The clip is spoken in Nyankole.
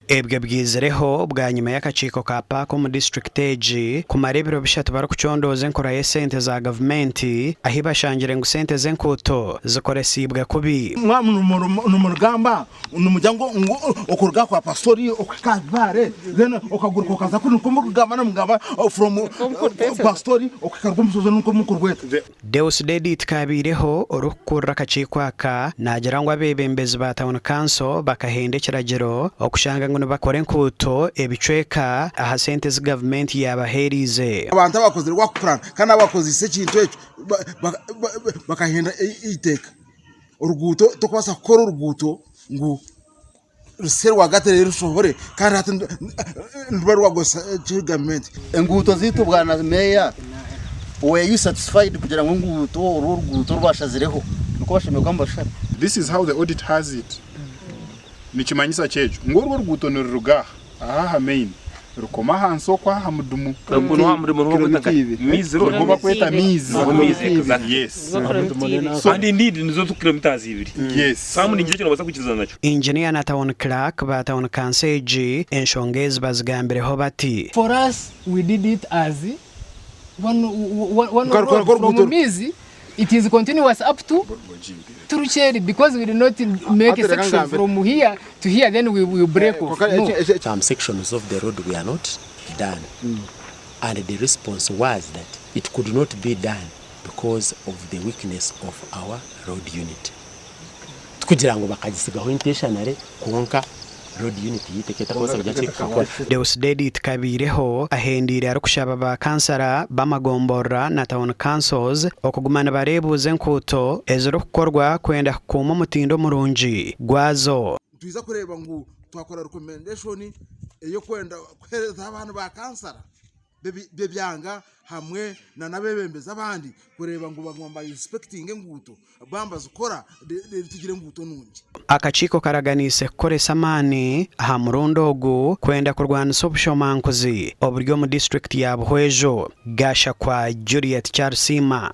Ebyo byizireho bwanyima y'akakiiko ka paaka omu disiturikiti egi kumara ebiro bishatu barikucondooza enkora y'esente za gavumenti ahi bashangire ngu sente z'enkuuto zikoresiibwe kubi. Mwaba nimurugamba nimugira ngu okuruga kwa pastori okuhika aha bibaare then okaguruka okaza kuri nikwo murikugamba nimugamba from pastori okuhika rw'omushozi nikwo murikurweta. Deusdedit Kabiireho, orikukurira akakiiko aka, naagira ngu abeebembezi ba tauni kanso bakahenda ekiragiro okushanga ngu nibakora enkuuto ebicweka aha sente ezi gavumenti yaabaheeriize. Abantu abakozire rwakupurana kandi abakozeise ekintu ekyo bakahenda eiteeka. Oruguuto tokubaasa kukora oruguuto ngu ruhitsye rwagati reero rushohore kandi hati niruba rwakozesa gavumenti. Enguuto zaitu bwana meeya were you satisfied kugira ngu enguuto oru oruguuto oru bashazireho nikwo bashemereire kuba nibarushara? This is how the audit has it. Nikimanyisa ki ekyo? Ngu orwo oruguuto niruruga aha, aha aha main, rukoma ahansi okwo aha mudumu. Ogwo n'owa murimo niwo bakweta nka Miizi Road. Nigo bakweta Miizi. Miizi, exactly. Yes. So, And indeed nizo kilometres ibiri. Yes. Sam ningira ekyo nobaasa kwikirizana nakyo. Engineer na Town Clerk ba Town Council egi enshonga ezi bazigambireho bati. For us we did it as one one road from Miizi it is continuous up to to Rukyeri because we did not make a section from here to here then we we break off no. Some sections of the road were not done and the response was that it could not be done because of the weakness of our road unit. Tikugira ngu bakagisigaho intentionally kwonka road unit yaitu ekaba etakubaasa kugira ki kukakora. Deusdedit Kabiireho ahendiire arikushaba ba kansara b'amagomborora na town councils okuguma nibareebuuza enkuuto ezirikukorwa kwenda kukuuma omutindo murungi gwazo. Nitwija kureeba ngu twakora recommendation ey'okwenda kuheereza abaana ba kansara b'ebyanga hamwe n'abeebembezi abandi kureeba ngu baguma niba inspectinga enguuto baaba nibazikora reero tugire enguuto nungi. Akakiiko karaganiise kukoresa amaani aha murundi ogu kwenda kurwanisa obushomankuzi oburi omu disiturikiti ya Buhweju. Gashakwa Juliet Kyarisiima.